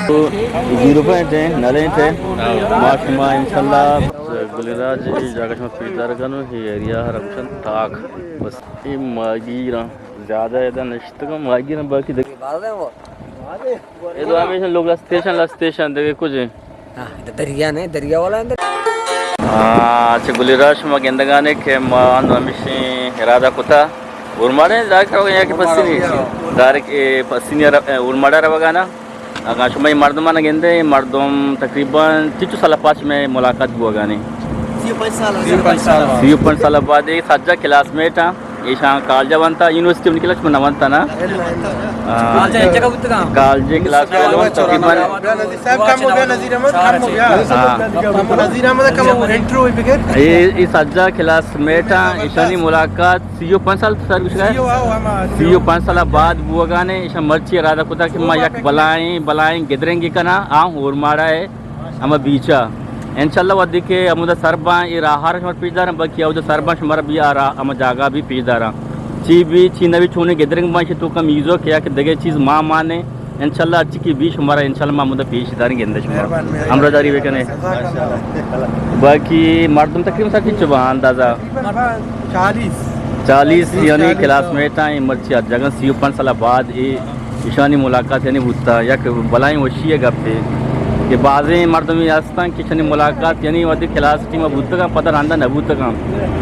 تو زیرو پوائنٹ ہے، نلینٹ ہے۔ ما شما انشاءاللہ گلیں راج، اے جاگہ شما پیش دارگ ءَ نوں، اے ایریا ءَ را گوشن تاک۔ بس اے ماہیگیراں زیادہ ادا نشتگاں، ماہیگیراں باقی دگ-، اے تو ہمیشہ لوگ لستیشن، لستیشن دگہ کجھ ہیں۔ ہاں، دریا نے، دریا والا اندر۔ ہاں، اچھا، گلیں راج شما گندگانے کہ ما انو ہمیشیں ارادہ کتا۔ اورماڑے ڈائریکٹ روگا یا کہ پسنی؟ ڈائریکٹ، اے، پسنی ر-، اے، اورماڑا روگانا۔ اگاں شما اے مردماں گندے، اے مردم تقریباً چنچو سال پاچ میں ملاقات بوگانے۔ سی و پنچ سال۔ سی و پنچ سال۔ سی و پنچ سال بعد اے سجا کلاس میٹ ہاں۔ ایشاں کالج ءَ ونتا، یونیورسٹی ءَ نکلا، شما نہ ونتا نا؟ ہاں۔ کالج ءَ یک جگہ بوتگاں۔ کالج ءَ کلاس فیلو تقریباً۔ بیا نذیر صاحب، کم بو، بیا نذیر احمد، کم بو، بیا۔ ہاں۔ کم بو، نذیر احمد، کم بو، انٹرویو بگر۔ اے، اے سجا کلاس میٹ آں، ایشانی ملاقات سی و پنچ سال سر گوشگا ہے؟ سی و پنچ سال بعد بوگانے، ایشاں مرچی ارادہ کتا کہ ما یک بلائیں، بلائیں گدرنگی کنا، آ ہورماڑا ہے۔ ہما بیچ ءَ انشاءاللہ وھدے کہ ہمودا سر باں، اے راہ ءَ را شمارا پیش داراں، بلکہ اودا سر باں شمارا بی آ راہ، ہما جاگہ بی پیش داراں۔ چی بی، چی نہ بی، چونیں گدرنگ باں، ایشی توکا میوزک یا کہ دگہ چیز ما مانیں۔ انشاءاللہ ہرچی کہ بی شمارا انشاءاللہ ما ہمودا پیش داریں، گندے شما ہمراہ داری بکنے۔ باقی مردم تقریباً سر چنچو باں اندازہ؟ چالیس۔ چالیس یعنی کلاس میٹ آں، مرچی آ جاگہ سی و پنچ سال بعد اے ایشانی ملاقات یعنی بوتا، یک بلائیں وشی ءِ گپے کہ بازیں مردمے ہستاں کہ ایشانی ملاقات یعنی وھدے کلاس ٹیم ءَ بوتگاں، پدا رندا نہ بوتگاں۔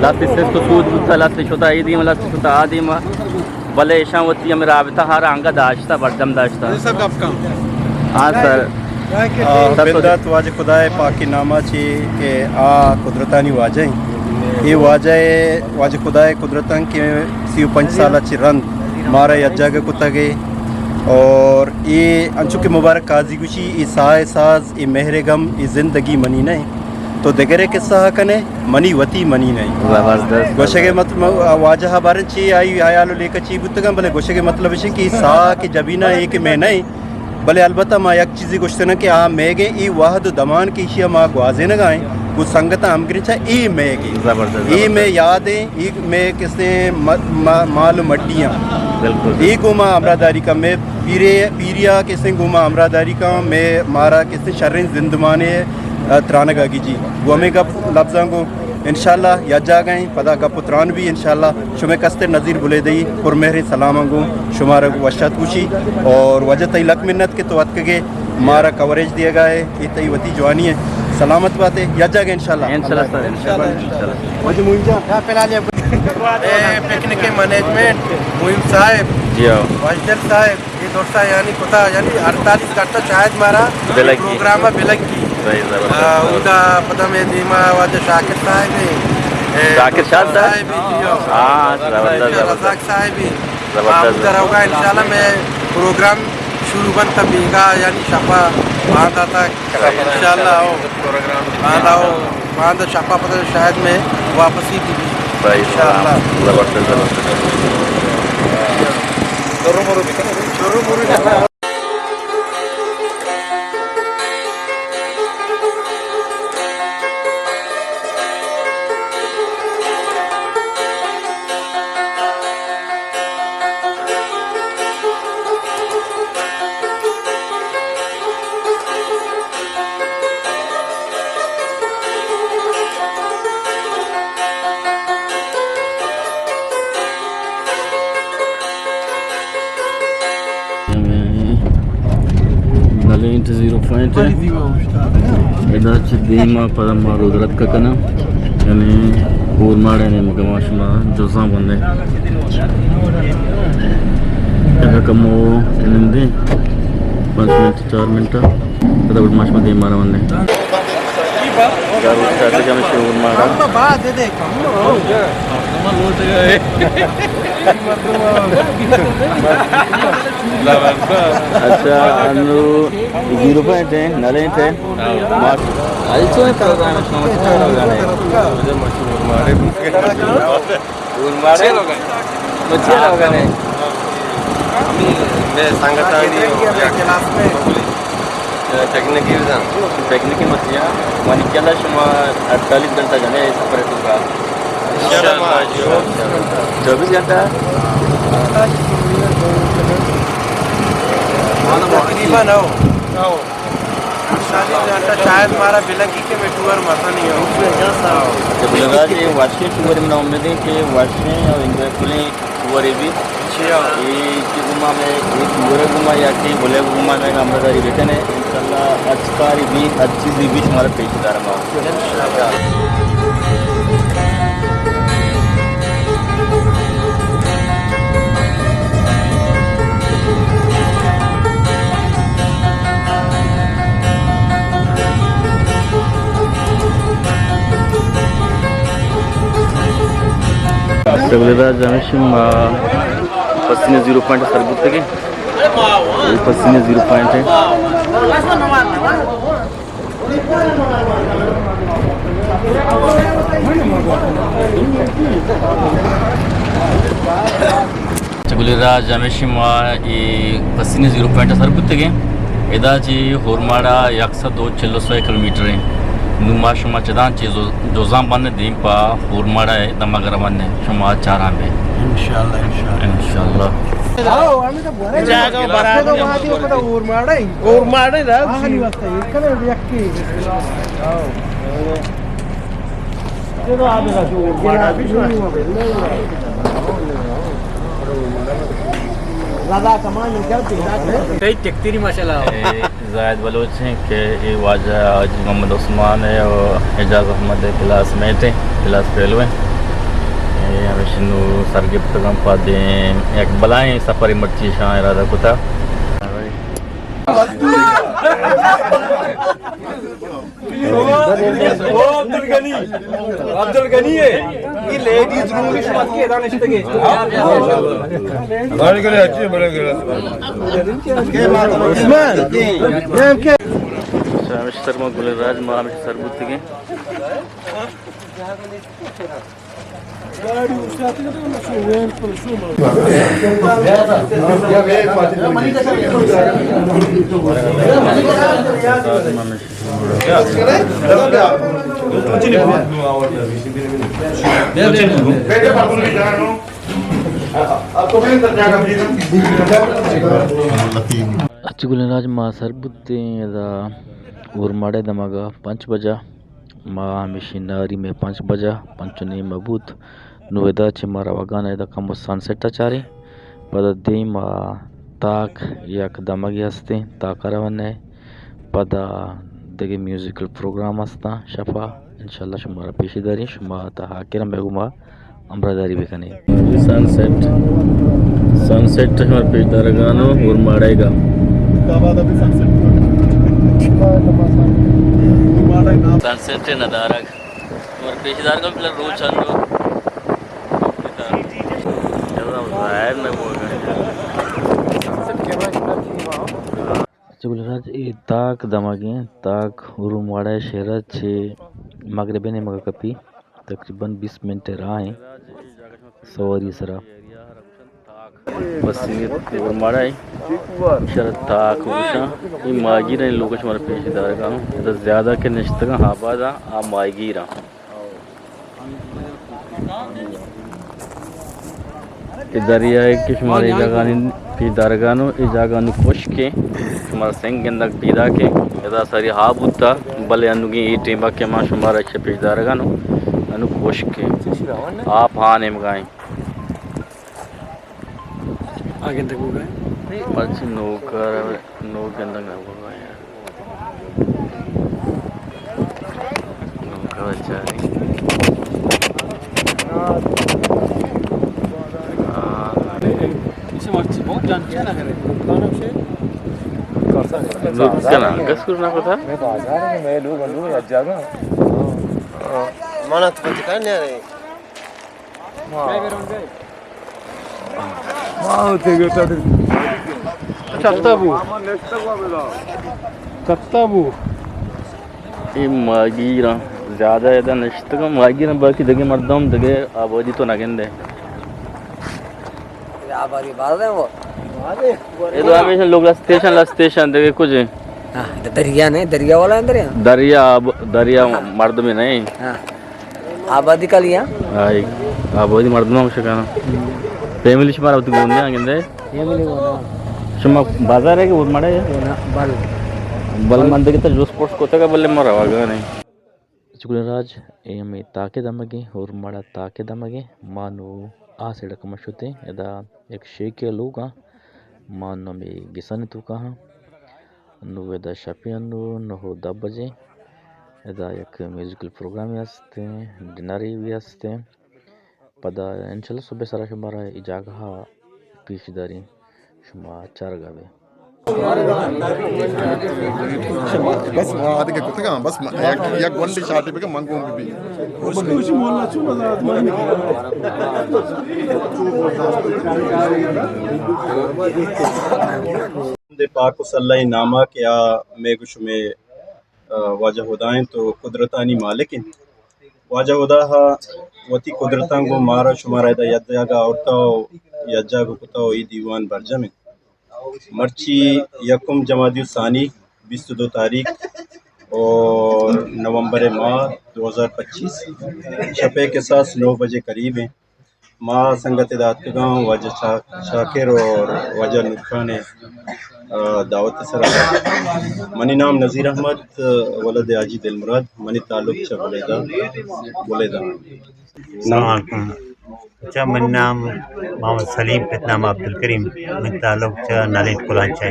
لاستے سست و سود بوتا، لاستے شتا اے دیم، لاستے شتا آ دیم، بلے ایشاں وتی ہمے رابطہ ہر آنگا داشتا، برجم داشتا۔ ہاں سر۔ آ، سر تو بندات واجہ خدائے پاکیں ناما چی کہ آ قدرتانی واجہ ہیں۔ اے واجہ، واجہ خدائے قدرتاں کہ سی و پنچ سال چی رند مارا یک جاگہ کتگ ئے۔ اور اے انچو کہ مبارک قاضی گوشی، اے ساہ ساز، اے مہر غم، اے زندگی منی نہ انت۔ تو دگرے قصہ کنے، منی وتی منی نہ انت۔ زبردست۔ گوشگے مطلب، واجہ بارن چی آئی حیال و لیکہ چی بوتگاں، بلے گوشگے مطلب اش کہ اے ساہ کہ جبینا اے کہ میں نہ انت۔ بلے البتہ ما یک چیزے گوشتناں کہ آ میگیں اے وہد و دمان کہ ایشی ءَ ما گوازینگا ایں، گوں سنگتاں ہمگرنچا اے میگیں۔ زبردست، اے زبردست۔ مئے یاد ایں، اے مئے کسیں م-، م-، مال و مڈیاں۔ بالکل۔ اے گوں ما ہمراہ داری کن، مئے پیرے، پیریا کسیں گوں ما ہمراہ داری کن، مئے مارا کسیں شریں زندمانے، ا، ترانگا گیجی۔ گوں ہمے گپ لبزاں گوں انشاءاللہ یک جاگہ ایں، پدا گپ و تران بی انشاءاللہ۔ شمئے کستر نذیر بلیدئی پر مہریں سلاماں گوں شمارا وش آتک گوشی اور واجہ تئی لک منت کہ تو اتکگے مارا کوریج دیگا ئے، اے تئی وتی جوانی ایں۔ سلامت باتے، یک جاگہ انشاءاللہ۔ انشاءاللہ سر، انشاءاللہ، انشاءاللہ۔ واجہ معین جان۔ اے پکنک مینجمنٹ، معین صاحب، جی ہاں۔ واجدل صاحب۔ اے درسا یعنی کتا، یعنی اڑتالیس گھنٹہ شاید مارا بلگی۔ پروگرام بلگی۔ صحیح، زبردست۔ آ، اودا پدا مئے دیما واجہ شاکر صاحب ایں۔ اے، شاکر شاد صاحب؟ صاحب ایں، جی ہاں۔ ہاں، زبردست، زبردست۔ رزاق صاحب ایں۔ زبردست۔ ہاں، اودا روگا انشاءاللہ مئے پروگرام شروع بنت بیگا، یعنی شپا باندا تک۔ انشاءاللہ، او۔ باندا، او، باندا شپا پدا شاید مئے واپسی بی۔ صحیح۔ انشاءاللہ۔ زبردست، زبردست۔ شروع مرو بکن۔ شروع مرو۔ نلینٹ زیرو پوائنٹ ہے۔ ادا چہ دیما پدا ما رودرتک کناں۔ یعنی اورماڑے نیمگا ما شما جزاں بندیں۔ اگا کمو نندیں، پنچ منٹ، چار منٹ، پدا گڑا ما شما دیما روندیں۔ گاروش ٹریفک ہمیشہ اورماڑا۔ اچھا، انو زیرو پوائنٹ ہے، نلینٹ ہے۔ ہاں۔ مار-، آئی چون پروگرام ہے؟ شما چون پروگرام ہے؟ اورماڑے لوگ ہیں۔ بچے لوگ ہیں۔ ہمیں، میں سنگتانی کلاس میں۔ ٹیکنیکی بزن۔ ٹیکنیکی مت کیا۔ منی خیال ہے شما اڑتالیس گھنٹہ جنے سفر ہے تو کا۔ انشاءاللہ۔ چوبیس گھنٹہ؟ نہ ہو۔ نہ ہو۔ شاید مارا بلکی کہ میں ٹور مزہ نہیں ہو۔ تو بلے راج، یہ وشیں ٹور، من امید ہے کہ وشیں اور انجوائے فلیں ٹور بھی۔ اچھا۔ یہ کہ گما میں، یہ ٹور گما یا کہ بلے گما میں ہمراہداری بکنے۔ انشاءاللہ ہر کاری بھی، ہر چیزی بھی شمارا پیش دارم۔ سبیل راج ہمیشی ما پسنی زیرو پوائنٹ سر بوتگیں۔ یہ پسنی زیرو پوائنٹ ہے۔ چہ گلیں راج ہمیشی ما اے پسنی زیرو پوائنٹ ءَ سر بوتگیں۔ ادا چہ ہورماڑا یک سد و چل و سئے کلومیٹر ایں۔ نوں ما شما چداں چہ جو-، جوزان بن دیم پہ ہورماڑا ءِ دمگ ءَ روان ایں۔ شما چاراں بے۔ انشاءاللہ، انشاءاللہ۔ انشاءاللہ۔ جاگہ برابر۔ ہورماڑا ہی۔ ہورماڑا ہی۔ اے زاہد بلوچ ایں کہ اے واجہ حاجی محمد عثمان ءِ اور اعجاز احمد ءِ کلاس میٹ ایں، کلاس فیلو ایں۔ اے ہمیشی نوں سر گپتگاں پہ دیم یک بلاہیں سفرے مرچی شاں ارادہ کتا۔ او عبدالغنی، عبدالغنی ہے۔ یہ لیڈیز روم ہے، شما کے ادا نشتگے۔ بڑے کرے، اچھے بڑے کرے۔ عثمان، نام کیا؟ ہمیشی سر ما گلیں راج، ما ہمیشی سر بوتگیں۔ اچ گلیں راج، ما سر بوتیں ادا ہورماڑے دمگا پنچ بجا۔ ما ہمیشی ناری میں پنچ بجا، پنچ و نیم بوت۔ نوں ادا چہ ما روگان ادا کمو سن سیٹ ءَ چاریں۔ پدا دیم ءَ تاک یک دمگے ہستیں، تاک ءَ روان ایں۔ پدا دگہ میوزیکل پروگرام ہستاں شپا۔ انشاءاللہ شمارا پیش داریں، شما تا آخر ہم گوں ما ہمراہداری بکنیں۔ سن سیٹ، سن سیٹ شمارا پیش دارگانوں ہورماڑے گا۔ سن سیٹ ندارگ۔ اور پیش دارگاں بلے روچ انو۔ ظاہر نہ بوگا۔ اچھا گل راج، اے تاک دمگیں، تاک ہورماڑے شہر چہ مغرب نیمگا کپی، تقریباً بیست منٹ راہ ایں سواری سرا۔ بس یہ ہورماڑا ہے۔ شر تاک ہوشاں۔ یہ ماہیگیر ہیں، لوگ شمار پیش دارگاں۔ ادا زیادہ کہ نشتگاں آباداں، آ ماہیگیراں۔ کہ دریائے کہ شمار یہ جاگانی پیش دارگانوں، یہ جاگہ انو خشکیں، شمار سنگ گندگ پیدا کے۔ ادا ساری آب ہوتا، بلے انوگیں یہ ٹیمہ کہ ما شمار اچھے پیش دارگانوں، انو خشکیں۔ آپ ہاں نیمگائیں۔ آ گندگ بوگ ءَ۔ مرچی نوک ءَ، نوک گندگ نہ بوگ ءَ۔ نوک ءَ بچاری۔ آ، اسے مرچی بہت جان کیا نہ کرے۔ نوک کنا، کس کر نہ پتا۔ میں بازار میں، میں لوگ، لوگ یک جاگہ۔ مانا تو پتہ نہیں رہے۔ چتا بو۔ چتا بو۔ اے ماہیگیراں زیادہ ادا نشتگاں، ماہیگیراں، باقی دگہ مردم دگہ آبادی تو نہ گندے۔ آبادی باز ہے وہ۔ اے تو ہمیشہ لوگ لستیشن، لستیشن دگہ کچھ ہیں۔ ہاں، دریا نہیں، دریا والا اندر ہے۔ دریا، آب-، دریا ہاں۔ مردم نہیں۔ ہاں۔ آبادی کا لیا؟ آئی، آبادی مردم ہم شکانا۔ فیملی شمارا وتی گوندے آں گندے؟ فیملی گوندے آں۔ شما بازار ءَ کہ اورماڑہ ءَ؟ نہ، بل۔ بل من دگہ تا جوست پرس کتگ، بلے ما روگا نہ ایں۔ چکلیں راج، اے ہمے تاک ءِ دمگیں، اورماڑہ تاک ءِ دمگیں۔ ما نوں آ سیڈ ءَ کمّ شتیں، ادا یک شیکے ءِ لوگ آں۔ ما نوں ہمے گسانی توکا آں۔ نوں ادا شپے آں، نوں نہ ءُ دہ بجے۔ ادا یک میوزیکل پروگرامے است ایں، ڈنرے بھی است ایں۔ پدا انشاءاللہ صبح سرا شمارا اے جاگہ ءَ پیش داریں، شما چارگا بے۔ بس ما آدگہ کتگاں، بس ما یک، یک گونڈی شاٹی بکن، من گون بی۔ دے پاک و صلی نامہ کہ آ مے گو شمے، آ، واجہ خدا انت و قدرتانی مالک انت۔ واجہ خدا ءَ وتی قدرتاں گوں مارا شمارا ادا یک جاگہ آورتا و یک جاگہ کتا و اے دیوان برجم انت۔ مرچی یکم جمادی الثانی، بیست و دو تاریخ و نومبر ماہ دو ہزار پچیس، شپ ءِ کساس نو بجے قریب انت۔ ما سنگت ادا اتکگاں، واجہ شا-، شاکر اور واجہ نور خان ءِ، آ، دعوت ءِ سرا۔ منی نام نذیر احمد، ولد حاجی دلمراد، منی تعلق چہ بلیدہ، بلیدہ۔ السلام علیکم۔ اچھا، منی نام محمد سلیم، پت نام عبدالکریم، منی تعلق چہ نالینٹ کلانچہ۔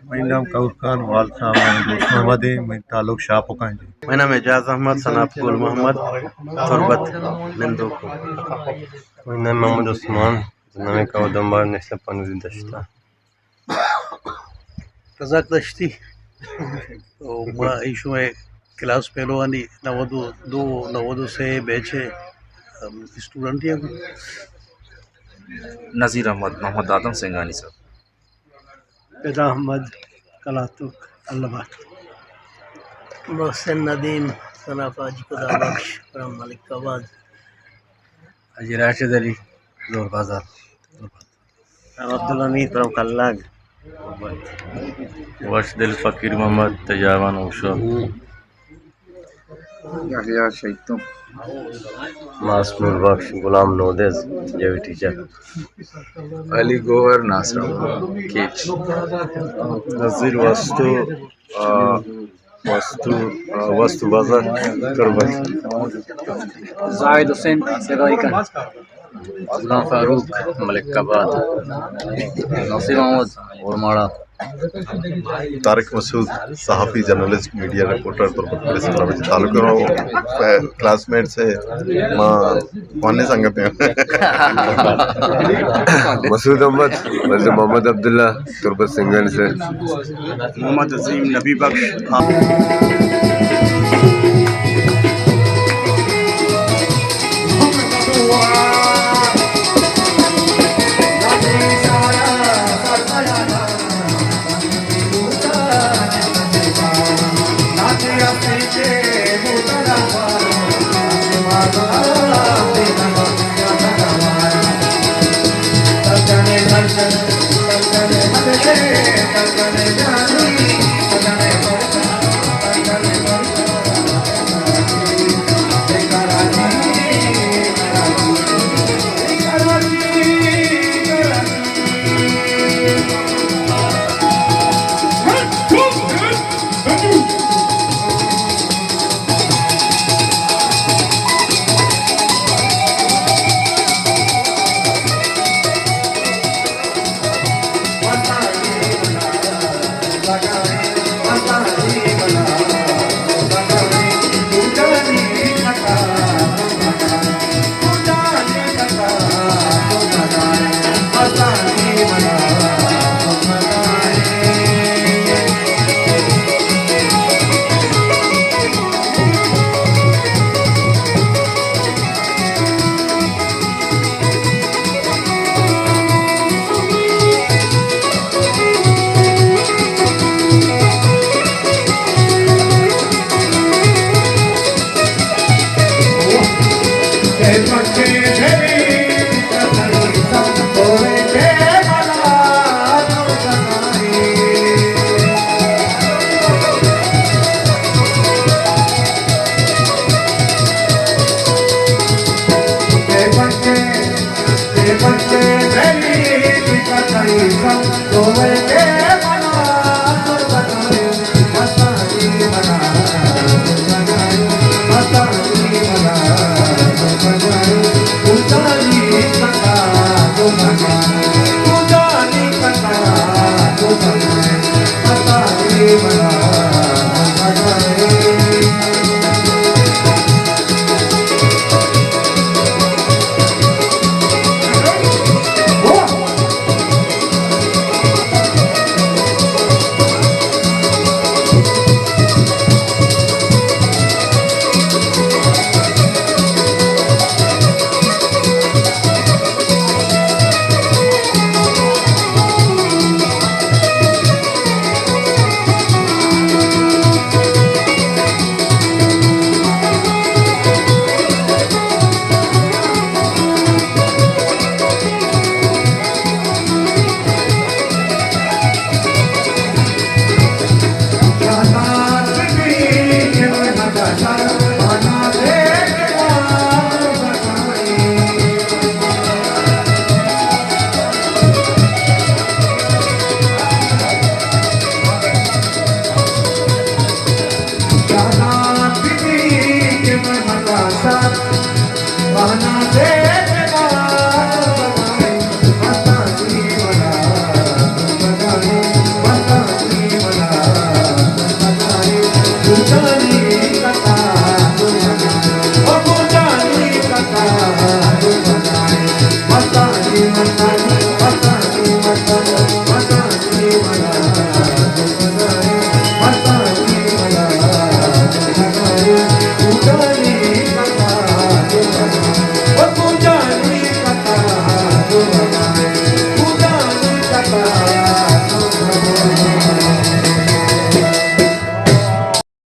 منی نام کہور خان، والد نام دوست محمد ایں، منی تعلق شاپکاں جی۔ منی نام اعجاز احمد، ثنا گل محمد، تربت نندوک۔ منی نام محمد عثمان، نام کہور دمبار، نشتہ پنوزی دشتہ۔ رزاق دشتی۔ او ما ایشو کلاس پہلوانی نود و دو، نود و سے بیچ ءِ، ام، اسٹوڈنٹ ایں۔ نذیر احمد، محمد آدم سنگانی صاحب۔ فدا احمد، کلاتوک، اللہ آباد۔ محسن ندیم، ثنا حاجی خدا بخش، فرام ملک آباد۔ حاجی راشد علی، زور بازار۔ عبدالحمید، فرام کلگ۔ وش دل فقیر محمد، تجاوان اوشو۔ یحییٰ شیطان۔ ماس نور بخش، غلام نودز، جیوی ٹیچر۔ علی گوہر، ناصر آباد، کیچ۔ نذیر وستو، آ، وستو، آ، وستو بازار، تربت۔ زاہد حسین، سیدائی کن۔ غلام فاروق، ملک آباد۔ ناصر محمد، اورماڑہ۔ طارق مسعود، صحافی، جرنلسٹ، میڈیا رپورٹر، تربت پریس کلب ءَ چہ تعلق رہو، کلاس میٹ سے، ما پانے سنگت ہیں۔ مسعود احمد، مرزا محمد عبداللہ، تربت سنگانی سے۔ محمد عظیم، نبی بخش۔